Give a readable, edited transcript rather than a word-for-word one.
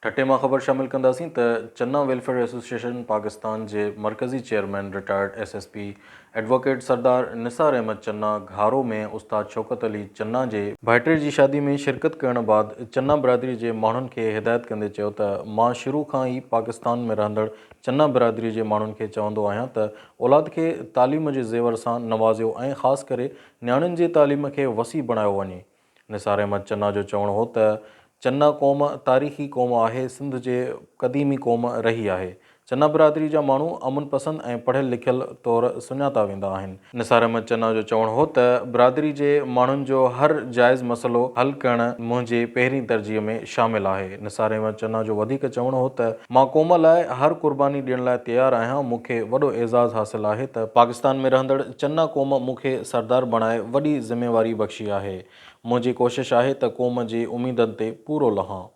ٺٽي مان خبر شامل ڪنداسين ته چنا ويلفيئر ايسوسيئيشن پاڪستان جي مرڪزي chairman retired S S P advocate Sardar Nisar Ahmed Channa Gharo ۾ استاد شوڪت علي چنا جي ڀائٽي جي شادي ۾ شرڪت ڪرڻ بعد چنا برادري جي ماڻهن کي هدايت ڪندي چيو ته مان شروع کان ئي پاڪستان ۾ رهندڙ چنا برادري جي ماڻهن کي چوندو آهيان ته اولاد کي تعليم جي زيور سان نوازيو ۽ خاص ڪري نياڻين جي تعليم کي وسيع بڻايو وڃي. نثار احمد چنا جو چوڻ هو ته چنا قوم تاريخي قوم آهي، سنڌ جي قديمي قوم رهي آهي. چنا برادري جا ماڻهو امن پسند ۽ پڙهيل لکيل طور سڃاتا ويندا آهن. نثار احمد چنا جو چوڻ هو ته برادري جي ماڻهن جو هر جائز مسئلو حل ڪرڻ منهنجي پهرين ترجيح ۾ شامل آهي. نثار احمد چنا جو وڌيڪ چوڻ هو ته مان قوم لاء هر قرباني ڏيڻ لاء تيار آهيان، مون کي وڏو اعزاز حاصل آهي ته پاڪستان ۾ رهندڙ چنا قوم مون کي سردار بڻائي وڏي ذميواري بخشي آهي، منهنجي ڪوشش آهي ته قوم جي اميدن تي پورو لهان.